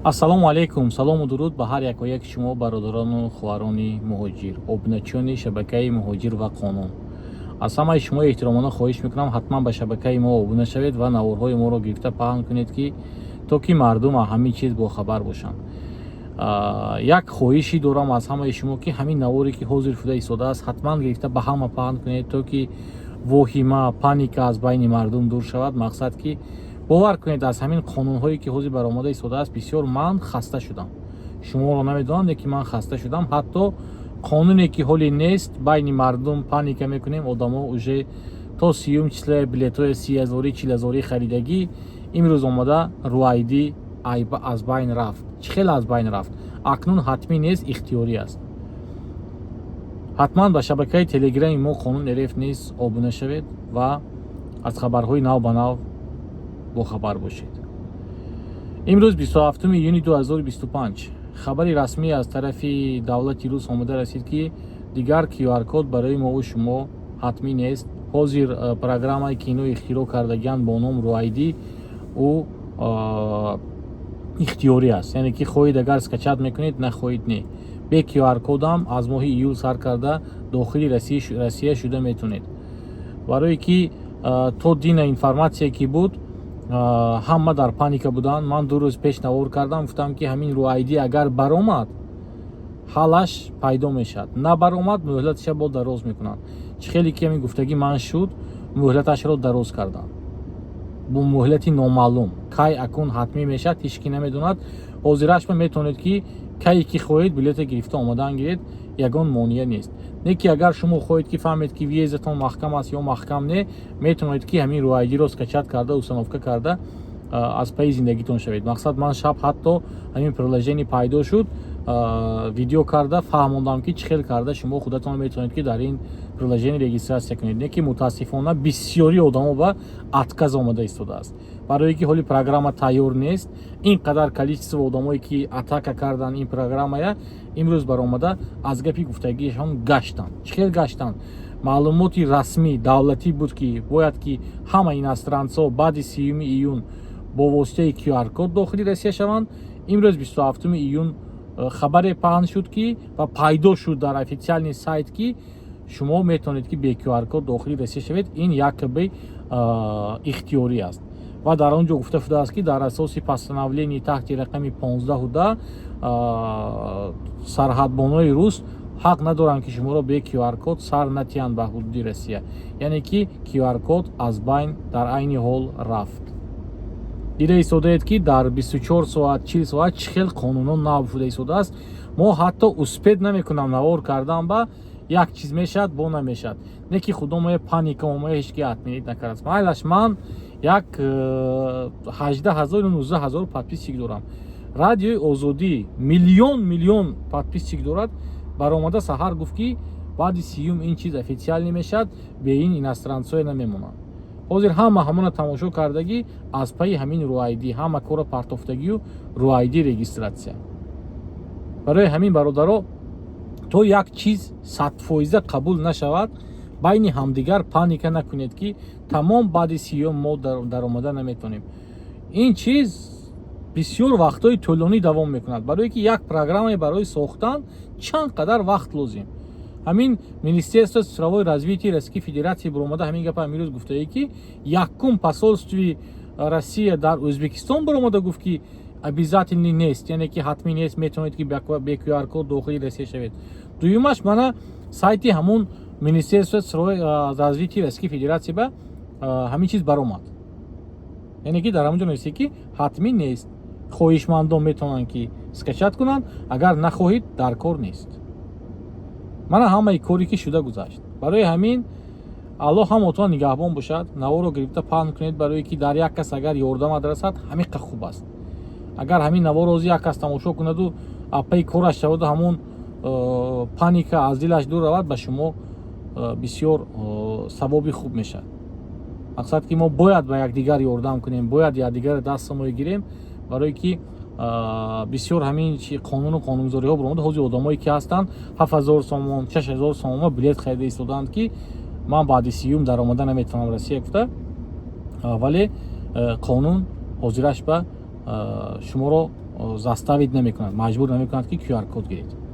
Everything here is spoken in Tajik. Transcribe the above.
Ассалому алайкум, салому дуруд ба ҳар якояки шумо, бародарону хоҳарони муҳоҷир, обуначиёни шабакаи «Муҳоҷир ва қонун». Аз ҳамаи шумо эҳтиромона хоҳиш мекунам, ҳатман ба шабакаи мо обуна шавед ва наворҳои моро гирифта паҳн кунед, ки то ки мардум аз ҳамин чиз бохабар бошанд. Як хоҳишӣ дорам аз ҳамаи шумо, ки ҳамин наворе, ки ҳозир шуда истодааст, ҳатман гирифта ба ҳама паҳн кунед, то ки воҳима, паника аз байни мардум дур шавад. Мақсад ки бовар кунед, аз ҳамин қонунҳое, ки ҳозир баромада истодааст, бисёр ман хаста шудам. Шуморо намедонам, лекин ман хаста шудам. Ҳатто қонуне, ки ҳоле нест, байни мардум паника мекунем. Одамо уже то 30-юм число билетҳои 30 ҳазорӣ, 40 ҳазорӣ харидагӣ. Имрӯз омада RuID аз байн рафт. Чӣ хел аз байн рафт? Акнун ҳатмӣ нест, ихтиёрӣ аст. Ҳатман ба шабакаи Телеграми мо «Қонун РФ» низ обуна шавед ва аз хабарҳои нав ба нав бохабар бошед. Имрӯз, 27 июни 2025, хабари расмӣ аз тарафи давлати рус омода расид, ки дигар QR-код барои мову шумо ҳатмӣ нест. Ҳозир программае, ки ино ихтироъ кардагианд бо ном RuID, ӯ ихтиёрӣ аст, яъне ки хоҳед агар, скачать мекунед, нахоҳед, не. Бе QR-кодам аз моҳи июл сар карда дохили Россия шуда метавонед. Барое ки то дина информатсия ки буд, ҳама дар паника буданд. Ман 2 рӯз пеш навор кардам, гуфтам, ки ҳамин RuID агар баромад, ҳаллаш пайдо мешавад, набаромад, муҳлаташа бо дароз мекунанд. Чӣ хеле ки ҳамин гуфтагӣ ман шуд, муҳлаташро дароз карданд бо муҳлати номаълум. Кай акун ҳатмӣ мешавад, ҳеҷ кӣ намедонад. Ҳозирашма метавонед, ки кае ки хоҳед, билета гирифта омадан гиред, ягон монеа нест. Не ки агар шумо хоҳед, ки фаҳмед, ки въездатон маҳкам аст ё маҳкам не, метавонед, ки ҳамин RuID-ро скачать карда, установка карда, аз пайи зиндагитон шавед. Мақсад, ман шаб ҳатто ҳамин приложение пайдо шуд, видео карда фаҳмондам, ки чӣ хел карда шумо худатон метавонед, ки дар ин приложение регистрация кунед. Не ки мутаассифона бисёри одамо ба отказ омада истодааст, барое ки ҳоли программа тайёр нест. Ин қадар количество одамое, ки атака кардан ин программая, имрӯз баромада аз гапи гуфтагиашон гаштанд. Чӣ хел гаштанд? Маълумоти расмӣ давлатӣ буд, ки бояд ки ҳама иностранцҳо баъди 30-юми июн бо воситаи QR-код дохили Россия шаванд. Имрӯз, 27 июн, хабаре паҳн шуд ки ва пайдо шуд дар официальный сайт, ки шумо метавонед, ки бе QR-код дохили Россия шавед. Ин якобы ихтиёрӣ аст ва дар он ҷо гуфта шудааст, ки дар асоси постановление таҳти рақами 15 сарҳадбонои рус ҳақ надоранд, ки шуморо бе QR-код сар натиҳанд ба ҳудуди Россия. Яъне ки QR-код аз байн дар айни ҳол рафт. Дида истодаед, ки дар 24 соат, 40 соат чӣ хел қонунҳо нав шуда истодааст. Мо ҳатто успеть намекунам навор кардан, ба як чиз мешавад, бо намешавад. Не ки худо моя паника омая, ҳеҷ ки отменить накардааст. Майлаш, ман як 18 ҳазор ё 19 ҳазор подписчик дорам. Радиои Озодӣ миллион миллион подписчик дорад. Баромада саҳар гуфт, ки баъди 30-юм ин чиз официальный мешавад, бе ин иностранцҳое намемонанд. Ҳозир ҳама ҳамона тамошо кардагӣ, аз пайи ҳамин RuID ҳама кора партофтагию RuID регистрация. Барои ҳамин, бародаро, то як чиз 100% қабул нашавад, байни ҳамдигар паника накунед, ки тамом баъди 30-юм мо даромада наметавонем. Ин чиз бисёр вақтҳои тӯлонӣ давом мекунад, барое ки як программае барои сохтан чанд қадар вақт лозим. Ҳамин Министерство цифровой развития Российской Федерации баромада ҳамин гапа имрӯз гуфтае, ки якум посольстви Россия дар Ӯзбекистон баромада гуфт, ки обязательный нест, яъне ки ҳатмӣ нест, метавонед, ки бе QR-код дохили Россия шавед. Дуюмаш, мана сайти ҳамун Министерство цифровой развития Российской Федерации ба ҳамин чиз баромад, яъне ки дар ҳамон ҷо нависед, ки ҳатмӣ нест, хоҳишмандон метавонанд, ки скачать кунанд, агар нахоҳед, дар кор нест. Мана ҳамаи коре, ки шуда гузашт. Барои ҳамин Аллоҳ ҳамотон нигаҳбон бошад. Наворо гирифта паҳн кунед, барое ки дар як кас агар ёрдамат расад, ҳамиқа хуб аст. Агар ҳамин наворо ҳозир як кас тамошо кунаду апаи кораш шаваду ҳамун паника аз дилаш дур равад, ба шумо бисёр савоби хуб мешавад. Мақсад, ки мо бояд ба якдигар ёрдам кунем, бояд якдигарро дастамои гирем, барое ки бисёр ҳамин қонуну қонунгузориҳо баромада. Ҳозир одамое, ки ҳастанд, 7000 сомон, 6000 сомонма билет харида истодаанд, ки ман баъди 30-юм даромада наметавонам Россия гуфта. Вале қонун ҳозираш ба шуморо заставить намекунад, маҷбур намекунад, ки QR код гиред.